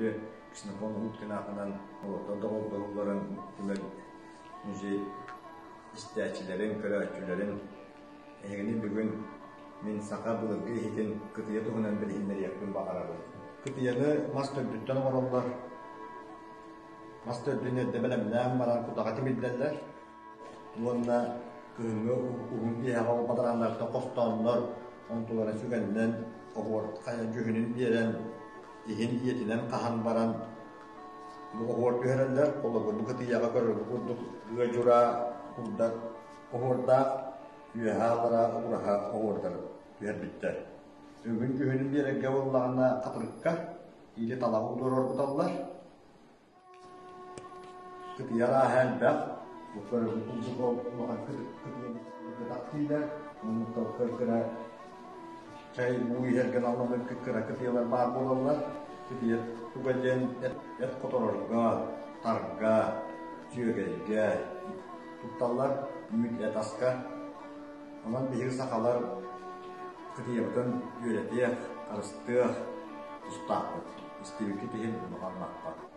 Күндү Ксенофонт Уткин аатынан норуоттар доҕордоһууларын түмэл музей истээччилэрин, көрөөччүлэрин эһигини бүгүн мин саха былыргы иһитин кытыйа туһунан билиһиннэриэхпин баҕарабын. Кытыйаны мас төрдүттэн оҥороллор. Мас төрдүн эрдэ бэлэмнээн баран кутаҕа тимирдэллэр. Уонна кыһыҥҥы уһун киэһэҕэ ол бадарааннартан хостооннор, онтуларын сүгэннэн оһуор хайа дьүһүнүн биэрэн, иһин ийэтинэн хаһан баран бу оһуор түһэрэллэр. Холобур, бу кытыйаҕа көрөргө курдук ыа дьураа курдат оһуордаах, үөһээ аллараа ураһа оһуордары түһэрбиттэр. Өҥүн дьүһүнүн биэрэргэ буоллаҕына хатырыкка или талаҕы удуорар Кытыйа арааһа элбэх, бу көрөргүт курдук ол улахан кытах дииллэр, оннуктан кыра чай уу иһэргэ аналланар кыра кытыйалар баар буолаллар. Кытыйа туга диэн эт хоторорго, тарга, сүөгэйгэ тутталлар, үүт эт аска. Онон биһиги сахалар кытыйабытын үөрэтиэх, харыстыах тустаахпыт. Истибиккит иһин улахан махтал.